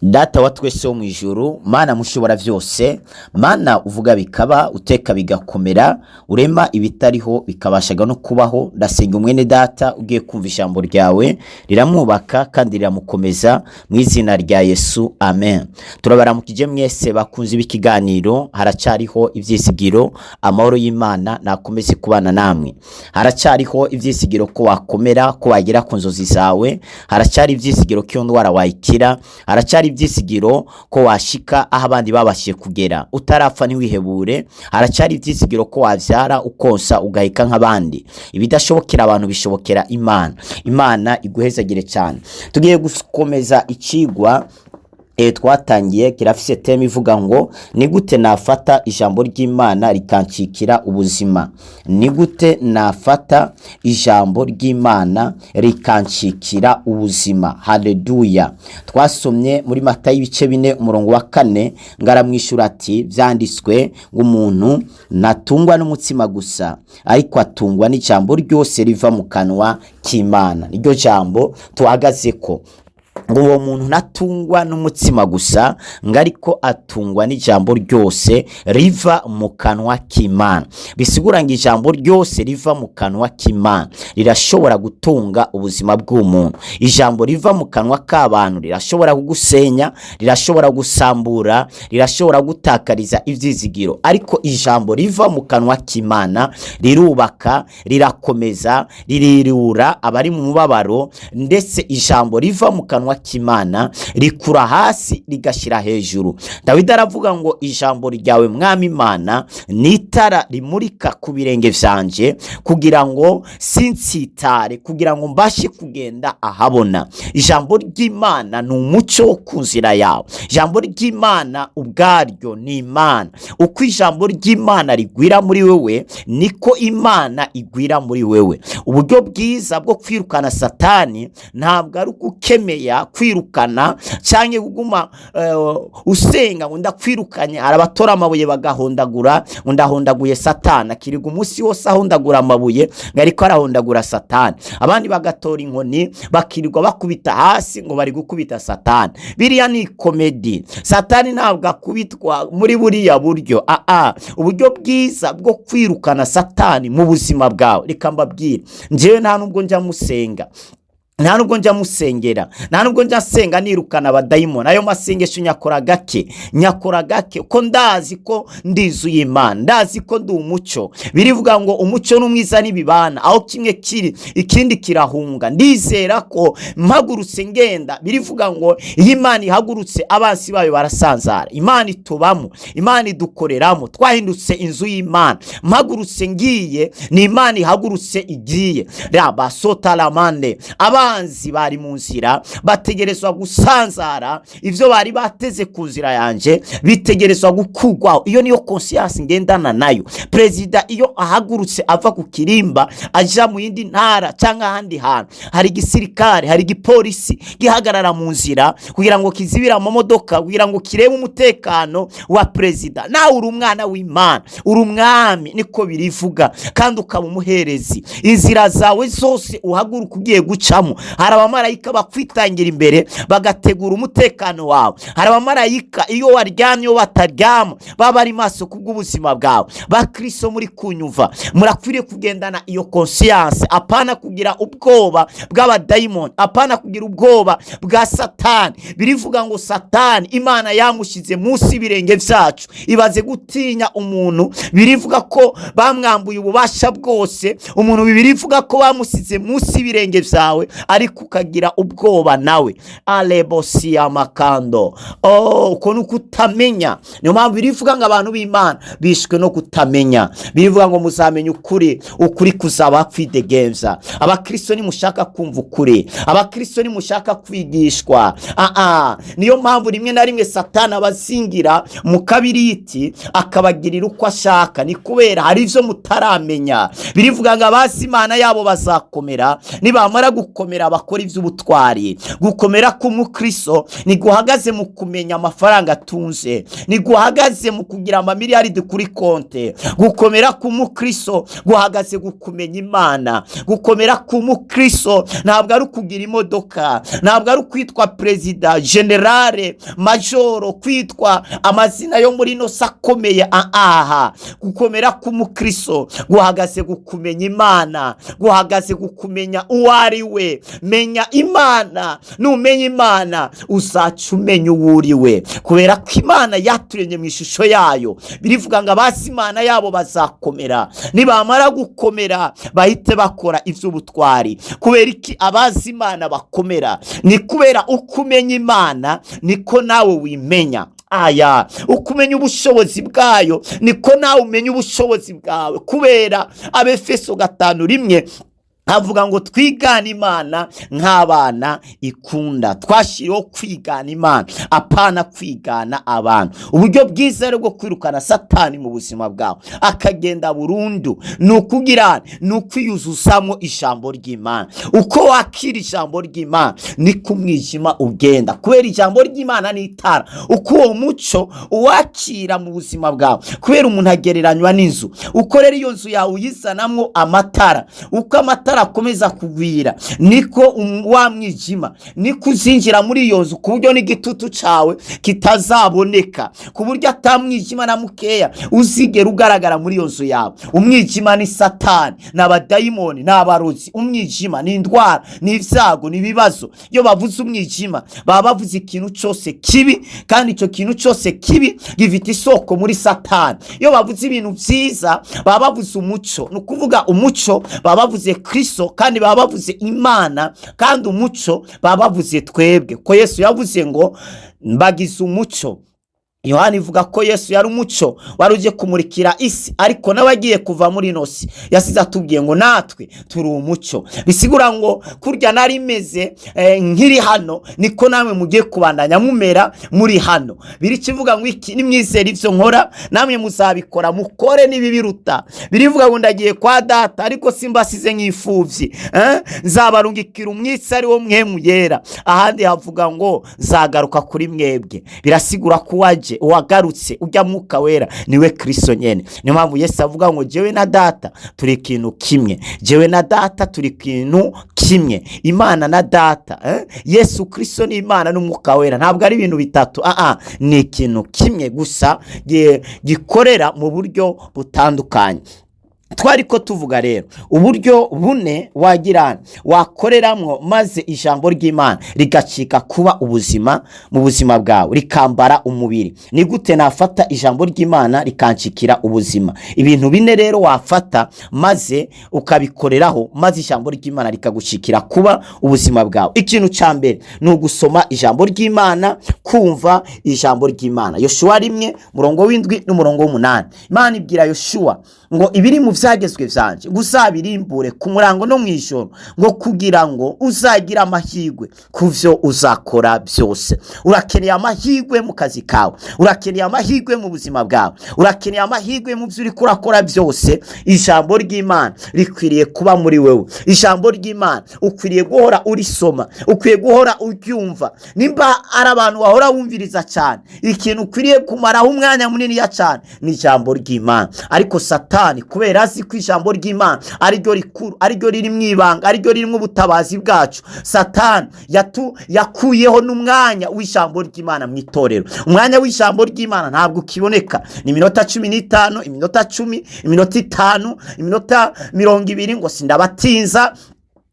Data wa twese wo mu ijuru, Mana mushobora byose, Mana uvuga bikaba, uteka bigakomera, urema ibitariho bikabashaga no kubaho, ndasenga umwene data ugiye kumva ijambo ryawe, riramwubaka kandi riramukomeza mu izina rya Yesu, amen. Turabaramukije mwese bakunze b'ikiganiro Haracyariho Ibyizigiro. Amahoro y'Imana nakomeze kubana namwe. Haracyariho ibyizigiro ko wakomera, ko wagera ku nzozi zawe. Haracyari ibyizigiro ko iyo ndwara wayikira. Haracyari ibyizigiro ko washika aho abandi babashije kugera. Utarapfa ntiwihebure. Haracyari ibyizigiro ko wabyara, ukonsa, ugaheka nk'abandi. Ibidashobokera abantu bishobokera Imana. Imana iguhezagire cyane. Tugiye gukomeza ikigwa twatangiye, kirafise thème ivuga ngo: "Ni gute nafata ijambo ry'Imana rikancikira ubuzima?" Ni gute nafata ijambo ry'Imana rikancikira ubuzima? Haleluya! Twasomye muri Matayo ibice 4, umurongo wa 4, ngo: "Aramwishyura ati: Byanditswe ngo umuntu ntatungwa n'umutsima gusa, ariko atungwa n'ijambo ryose riva mu kanwa k'Imana." Niryo jambo tuhagaze ko, ngo uwo muntu ntatungwa n'umutsima gusa, ngo ariko atungwa n'ijambo ryose riva mu kanwa k'Imana. Bisigura ngo ijambo ryose riva mu kanwa k'Imana rirashobora gutunga ubuzima bw'umuntu. Ijambo riva mu kanwa k'abantu rirashobora kugusenya, rirashobora gusambura, rirashobora gutakariza ibyizigiro, ariko ijambo riva mu kanwa k'Imana rirubaka, rirakomeza, ririrura abari mu mubabaro. Ndetse ijambo riva mu kanwa k'Imana rikura hasi rigashyira hejuru. Dawidi aravuga ngo: "Ijambo ryawe, Mwami Imana, ni itara rimurika ku birenge vyanje, kugira ngo sinsitare, kugira ngo mbashe kugenda ahabona." Ijambo ry'Imana ni umucyo wo ku nzira yawe. Ijambo ry'Imana ubwaryo ni Imana. Uko ijambo ry'Imana rigwira muri wewe, niko Imana igwira muri wewe. Uburyo bwiza bwo kwirukana Satani ntabwo ari ugukemeya kwirukana cyangwa kuguma usenga ngo ndakwirukanye. Hari abatora amabuye bagahondagura ngo ndahondaguye Satani, akirirwa umunsi wose ahondagura amabuye ngo ariko arahondagura Satani. Abandi bagatora inkoni bakirirwa bakubita hasi ngo bari gukubita Satani. Biriya ni comédie. Satani ntabwo akubitwa muri buriya buryo. Aa, uburyo bwiza bwo kwirukana Satani mu buzima bwawe, reka mbabwire: njyewe nta nubwo njya musenga, nta nubwo njya musengera, nta nubwo njya nsenga nirukana abadayimoni. Ayo masengesho nyakora gake, nyakora gake, ko ndazi ko ndi inzu y'Imana, ndazi ko ndi umucyo. Birivuga ngo umucyo n'umwiza ntibibana, aho kimwe kiri ikindi kirahunga. Ndizera ko mpagurutse ngenda, birivuga ngo iyo Imana ihagurutse abansi bayo barasanzara. Imana itubamo, Imana idukoreramo, twahindutse inzu y'Imana. Mpagurutse ngiye, ni Imana ihagurutse igiye rabasotaramande. Abanzi bari mu nzira bategerezwa gusanzara. Ibyo bari bateze ku nzira yanjye bitegerezwa gukugwaho. Iyo niyo conscience ngendana nayo. Perezida iyo ahagurutse ava ku kirimba aja mu yindi ntara cyangwa ahandi hantu, hari igisirikare, hari igipolisi gihagarara mu nzira kugira ngo kizibire amamodoka, kugira ngo kirebe umutekano wa perezida. Nawe uri umwana w'Imana, uri umwami, niko birivuga, kandi ukaba umuherezi. Inzira zawe zose uhaguruka ugiye gucamo, hari abamarayika bakwitangira imbere, bagategura umutekano wawe. Hari abamarayika iyo waryamye, iyo bataryama, baba bari maso kubw'ubuzima bwawe. Bakristo muri kunyumva, murakwiriye kugendana iyo conscience, apana kugira ubwoba bw'abadayimoni, apana kugira ubwoba bwa Satani. Birivuga ngo Satani Imana yamushyize munsi y'ibirenge byacu. Ibaze gutinya umuntu birivuga ko bamwambuye ububasha bwose, umuntu birivuga ko bamusize munsi y'ibirenge byawe, ariko ukagira ubwoba nawe. Alebosiya makando. Oh, uko ni ukutamenya. Niyo mpamvu birivuga ngo abantu b'Imana bishwe no kutamenya. Birivuga ngo muzamenya ukuri, ukuri kuzaba kwidegemvya. Abakristo nimushaka kumva ukuri, abakristo nimushaka kwigishwa. Aa, niyo mpamvu rimwe na rimwe Satani abazingira mu kabiriti, akabagirira uko ashaka, ni kubera hari ibyo mutaramenya. Birivuga ngo abazi Imana yabo bazakomera, nibamara gukomera. gukomera bakora iby'ubutwari. Gukomera k'umukristo ntiguhagaze mu kumenya amafaranga atunze, ntiguhagaze mu kugira amamiliyaridi kuri konte. Gukomera k'umukristo guhagaze kumenya Imana. Gukomera k'umukristo ntabwo ari ukugira imodoka, ntabwo ari ukwitwa perezida, generale, majoro, kwitwa amazina yo muri ino si akomeye. Aha gukomera k'umukristo guhagaze kumenya Imana, guhagaze kumenya uwo ari we. Menya Imana, numenya Imana uzaca umenya uwo uri we, kubera ko Imana yaturemye mu ishusho yayo. Birivuga ngo abazi Imana yabo bazakomera, nibamara gukomera bahite bakora iby'ubutwari. Kubera iki abazi Imana bakomera? Ni kubera uko umenya Imana niko nawe wimenya. Aya uko umenya ubushobozi bwayo niko nawe umenya ubushobozi bwawe. Kubera Abefeso 5:1 havuga ngo twigane Imana nk'abana ikunda. Twashyiriweho kwigana Imana, apana kwigana abantu. Uburyo bwiza rero bwo kwirukana Satani mu buzima bwawe akagenda burundu ni ukugira ni ukwiyuzuzamo ijambo ry'Imana. Uko wakira ijambo ry'Imana niko umwijima ugenda, kubera ijambo ry'Imana ni itara. Uko uwo muco uwakira mu buzima bwawe, kubera umuntu agereranywa n'inzu, uko rero iyo nzu yawe uyizanamo amatara, uko amatara akomeza kugwira niko wa mwijima niko uzinjira muri iyo nzu, ku buryo n'igitutu cyawe kitazaboneka, ku buryo atamwijima na mukeya uzigera ugaragara muri iyo nzu yawe. Umwijima ni Satani, ni abadayimoni, ni abarozi. Umwijima ni indwara, ni ibyago, ni ibibazo. Iyo bavuze umwijima baba bavuze ikintu cyose kibi, kandi icyo kintu cyose kibi gifite isoko muri Satani. Iyo bavuze ibintu byiza baba bavuze umuco, ni ukuvuga umuco baba bavuze Kristo, kandi baba bavuze Imana, kandi umuco baba bavuze twebwe, ko Yesu yavuze ngo mbagize umuco. Yohani ivuga ko Yesu yari umuco wari ugiye kumurikira isi, ariko nawe agiye kuva muri ino si yasize atubwiye ngo natwe turi umuco. Bisigura ngo kurya nari meze nkiri hano niko namwe mugiye kubandanya mumera muri hano. Biri kivuga ngo iki? Nimwizera ibyo nkora namwe muzabikora, mukore n'ibibiruta. Birivuga ngo ndagiye kwa Data, ariko simbasize nk'imfubyi, nzabarungikira umwitsi ari wo Mpwemu Yera. Ahandi havuga ngo nzagaruka kuri mwebwe. Birasigura ko uwaje, uwagarutse, ujya Mwuka Wera, niwe Kristo nyene. Niyo mpamvu Yesu avuga ngo jewe na Data turi ikintu kimwe, jewe na Data turi ikintu kimwe, Imana na Data, Yesu Kristo ni Imana n'Umwuka Wera. Ntabwo ari ibintu bitatu, ni ikintu kimwe gusa gikorera mu buryo butandukanye. Twari ko tuvuga rero uburyo bune wagira wakoreramwo maze ijambo ry'Imana rigacika kuba ubuzima mu buzima bwawe, rikambara umubiri. Ni gute nafata ijambo ry'Imana rikancikira ubuzima? Ibintu bine rero wafata maze ukabikoreraho, maze ijambo ry'Imana rikagucikira kuba ubuzima bwawe. Ikintu cya mbere ni ugusoma ijambo ry'Imana, kumva ijambo ry'Imana. Yoshuwa 1 murongo w'7 n'umurongo w'8, Imana ibwira Yoshuwa ngo ibiri mu byagezwe byanje ngo uzabirimbure ku murango no mu ijoro, ngo kugira ngo uzagire amahirwe ku byo uzakora byose. Urakeneye amahirwe mu kazi kawe, urakeneye amahirwe mu buzima bwawe, urakeneye amahirwe mu byo uri kurakora byose. Ijambo ry'Imana rikwiriye kuba muri wewe. Ijambo ry'Imana ukwiriye guhora urisoma, ukwiye guhora uryumva. Nimba ari abantu bahora wumviriza cyane, ikintu ukwiriye kumaraho umwanya munini cyane ni ijambo ry'Imana. Ariko Satani, kubera azi ko ijambo ry'Imana ariryo rikuru, ariryo riri mu ibanga, ariryo ririmo ubutabazi bwacu, Satani yakuyeho n'umwanya w'ijambo ry'Imana mu itorero. Umwanya w'ijambo ry'Imana ntabwo ukiboneka. Ni iminota 15, iminota 10, iminota 5, iminota 20, ngo sindabatinza,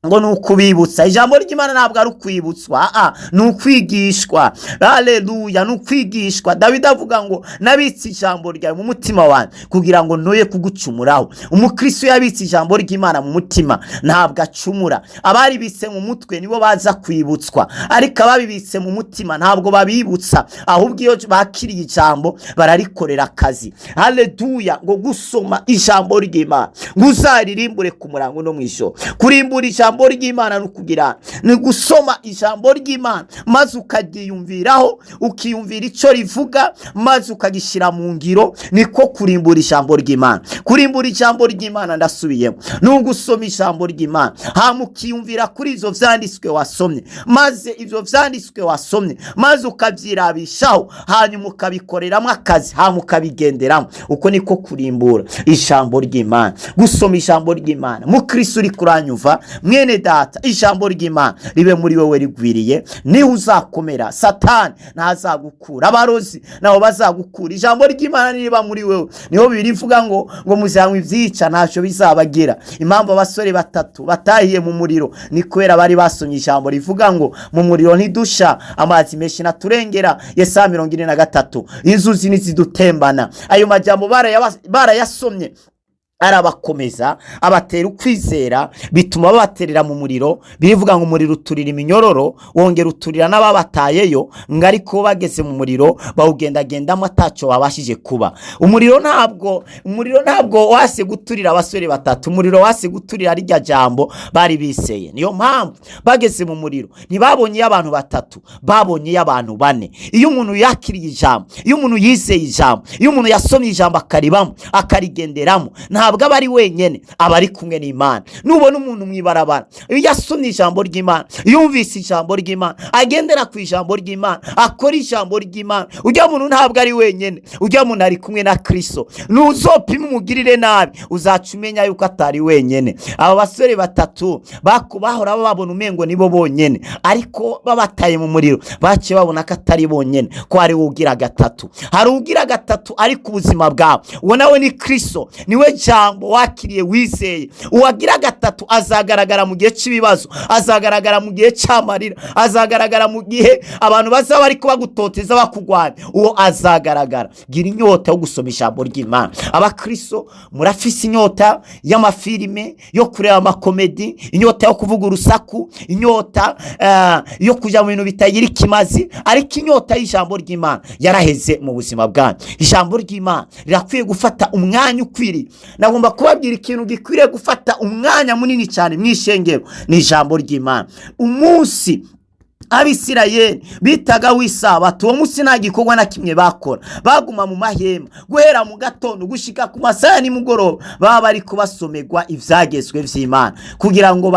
ngo ni ukubibutsa ijambo ry'Imana. Ntabwo ari ukwibutswa, ni ukwigishwa. Haleluya, ni ukwigishwa. Dawidi avuga ngo nabitse ijambo ryawe mu mutima wanjye kugira ngo ntoye kugucumuraho. Umukristo yabitse ijambo ry'Imana mu mutima ntabwo acumura. Abaribitse mu mutwe nibo baza kwibutswa, ariko ababibitse mu mutima ntabwo babibutsa, ahubwo iyo bakiriye ijambo bararikorera akazi. Haleluya. Ngo gusoma ijambo ry'Imana, ngo uzaririmbure ku murango no mu ijoro. Kurimbura ijambo ijambo ry'Imana ni ukugira, ni gusoma ijambo ry'Imana maze ukaryiyumviraho, ukiyumvira icyo rivuga maze ukagishyira mu ngiro. Niko kurimbura ijambo ry'Imana. Kurimbura ijambo ry'Imana, ndasubiyemo, ni ugusoma ijambo ry'Imana hama ukiyumvira kuri ivyo vyanditswe wasomye, maze ivyo vyanditswe wasomye maze ukavyirabishaho, hanyuma ukabikoreramo akazi, hama ukabigenderamo. Uko niko kurimbura ijambo ry'Imana, gusoma ijambo ry'Imana. Mukristo uri kuranyumva, mwene data, ijambo ry'Imana ribe muri wowe rigwiriye, niho uzakomera. Satani ntazagukura, abarozi nabo bazagukura. Ijambo ry'Imana niriba muri wewe, niho Bibiliya ivuga ngo muzanywa ivyica ntacyo bizabagira. Impamvu abasore batatu batahiye mu muriro ni kubera bari basomye ijambo rivuga ngo mu muriro ntidusha, amazi menshi naturengera, Yesaya 43, inzuzi ntizidutembana. Ayo majambo barayasomye, arabakomeza, abatera ukwizera, bituma babaterera mu muriro. Birivuga ngo umuriro uturira iminyororo, wongera uturira n'ababatayeyo, ngo ariko bageze mu muriro bawugendagendamo ataco babashije kuba. Umuriro ntabwo wase guturira abasore batatu, umuriro wase guturira rirya jambo bari biseye. Niyo mpamvu bageze mu muriro ntibabonye abantu batatu, babonye abantu bane. Iyo umuntu yakiriye ijambo, iyo umuntu yizeye ijambo, iyo umuntu yasomye ijambo akaribamo, akarigenderamo, ntabwo aba ari wenyene, aba ari kumwe n'Imana. Nubona umuntu mw'ibarabara, iyo yasomye ijambo ry'Imana, yumvise ijambo ry'Imana, agendera ku ijambo ry'Imana, akora ijambo ry'Imana, ujya muntu ntabwo ari wenyene, ujya muntu ari kumwe na Kristo. Nuzopima umugirire nabi, uzaca umenya yuko atari wenyene. Aba basore batatu bahora babona umengo nibo bonyene, ariko babataye mu muriro baciye babona ko atari bonyene, ko hari ugira gatatu. Hari ugira gatatu ariko ubuzima bwawe, uwo nawe ni Kristo, niwe jambo wakiriye, wizeye. Uwagira gatatu azagaragara mu gihe cy'ibibazo, azagaragara mu gihe cy'amarira, azagaragara mu gihe abantu bazaba bariko bagutoteza, bakugwanya, uwo azagaragara. Gira inyota yo gusoma ijambo ry'Imana. Abakristo murafise inyota y'amafilime, yo kureba amakomedi, inyota yo kuvuga urusaku, inyota yo kuja mu bintu bitagira ikimazi, ariko inyota y'ijambo ry'Imana yaraheze mu buzima bwanyu. Ijambo ry'Imana rirakwiye gufata umwanya ukwiriye. Nagomba kubabwira ikintu gikwiriye gufata umwanya munini cyane mu ishengero, ni ijambo ry'Imana. Umunsi Abisirayeli bitaga w'isabato, uwo munsi nta gikorwa na kimwe bakora, baguma mu mahema guhera mu gatondo gushika ku masaha ya nimugoroba, baba bari kubasomerwa ivyagezwe vy'Imana kugira ngo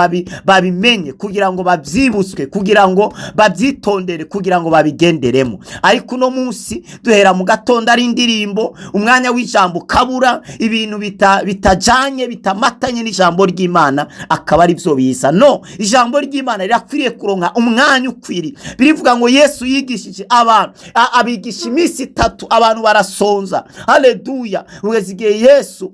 babimenye, kugira ngo babyibutswe, kugira ngo babyitondere, kugira ngo babigenderemo. Ariko uno munsi duhera mu gatondo ari indirimbo, umwanya w'ijambo ukabura, ibintu bitajanye, bitamatanye n'ijambo ry'Imana akaba ari byo biza. No ijambo ry'Imana rirakwiriye kuronka umwanya ukwiriye. Birivuga ngo Yesu yigishije abantu, abigisha iminsi itatu, abantu barasonza. Haleluya! Kugeza igihe Yesu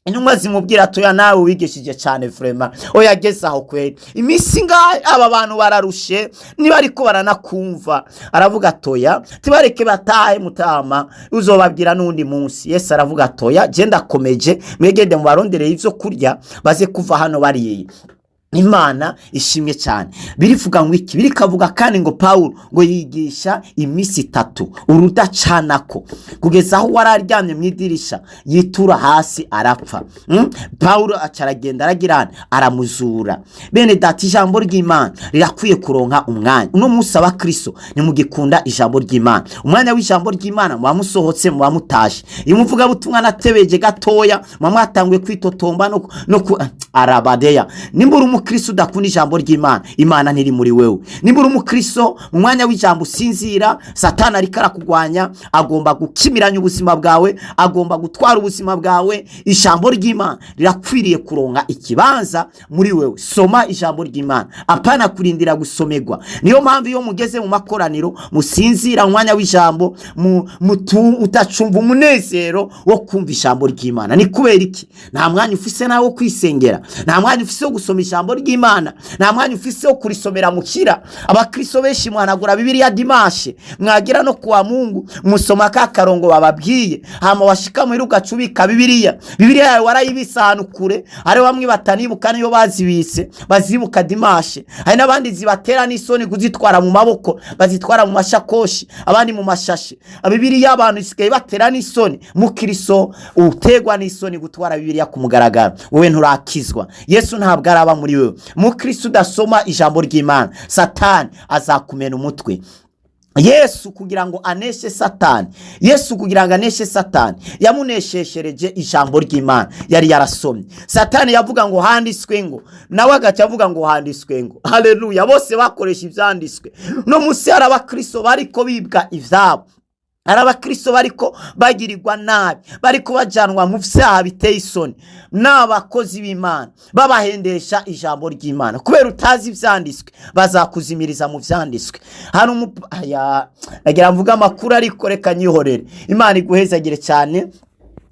intumwa zimubwira ati: "Oya, nawe wigishije cyane vraiment, oya, ageze aho kweri, iminsi ingahe, aba bantu bararushe, niba ariko baranakumva." Aravuga atoya, tibareke batahe, mutama uzobabwira n'undi munsi. Yesu aravuga atoya, je ndakomeje, mwegende mubarondereye ivyo kurya baze kuva hano bariye. Imana ishimwe cyane. Birivuga ngo iki? Birikavuga kandi ngo Pawulo ngo yigisha iminsi itatu urudacanako, kugeza aho wari aryamye mu idirisha yitura hasi arapfa. Pawulo aca aragenda, aragirana, aramuzura. Bene data, ijambo ry'Imana rirakwiye kuronka umwanya. Uno munsi abakristo ntimugikunda ijambo ry'Imana. Umwanya w'ijambo ry'Imana muba musohotse, muba mutashe. Iyo umuvugabutumwa natebeje gatoya, muba mwatanguye kwitotomba no ku arabadeya. Nimba uri umukristo udakunda ijambo ry'Imana, Imana ntiri muri wewe. Nimba uri umukristo mu mwanya w'ijambo usinzira, Satani ariko arakugwanya, agomba gukimiranya ubuzima bwawe, agomba gutwara ubuzima bwawe. Ijambo ry'Imana rirakwiriye kuronka ikibanza muri wewe. Soma ijambo ry'Imana, apana kurindira gusomerwa. Niyo mpamvu iyo mugeze mu makoraniro musinzira mu mwanya w'ijambo, utacumva umunezero wo kumva ijambo ry'Imana. Ni kubera iki? Nta mwanya ufise nawe wo kwisengera, nta mwanya ufise wo gusoma ijambo ry'Imana, nta mwanya ufise wo kurisomera mukira. Abakristo benshi mwanagura Bibiliya dimanche, mwagira no kuwa Mungu musoma ka karongo bababwiye, hama washika muhira ugaca ubika Bibiliya. Bibiliya yawe warayibise ahantu kure. Hari bamwe batanibuka niyo bazibitse, bazibuka dimanche. Hari n'abandi zibatera n'isoni kuzitwara mu maboko, bazitwara mu mashakoshi, abandi mu mashashe. Bibiliya abantu isigaye batera n'isoni. Mukristo uterwa n'isoni gutwara Bibiliya ku mugaragaro, wowe nturakizwa. utarakizwa, Yesu ntabwo araba muri wewe. Mukristo udasoma ijambo ry'Imana, Satani azakumena umutwe. Yesu kugira ngo aneshe Satani, Yesu kugira ngo aneshe Satani, yamunesheshereje ijambo ry'Imana yari yarasomye. Satani yavuga ngo handitswe ngo, nawe agaca avuga ngo handitswe ngo. Haleluya! Bose bakoresha ibyanditswe. No munsi hari abakristo bariko bibwa ivyabo, hari abakristo bariko bagirirwa nabi, bariko bajanwa mu vyaha biteye isoni n'abakozi b'Imana babahendesha ijambo ry'Imana. Kubera utazi ivyanditswe, bazakuzimiriza mu vyanditswe. Hari umu aya nagira mvuga amakuru, ariko reka nyihorere. Imana iguhezagire cyane.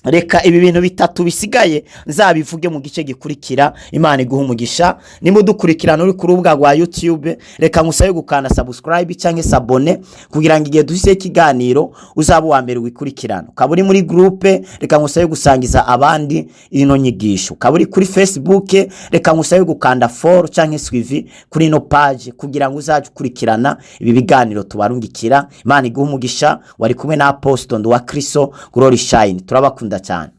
Reka ibi bintu bitatu bisigaye nzabivuge mu gice gikurikira. Imana iguha umugisha. Nimba udukurikirana uri ku rubuga rwa YouTube, reka ngusabe gukanda subscribe cyangwa s'abonner kugira ngo igihe dushyizeho ikiganiro uzaba uwa mbere wikurikirana. Ukaba uri muri groupe, reka ngusabe gusangiza abandi ino nyigisho. Ukaba uri kuri Facebook, reka ngusabe gukanda follow cyangwa suivi kuri ino page kugira ngo uzajye ukurikirana ibi biganiro tubarungikira. Imana iguha umugisha. Wari kumwe na Apostle Nduwa Kristo Glory Shine. Turabakunda cyane.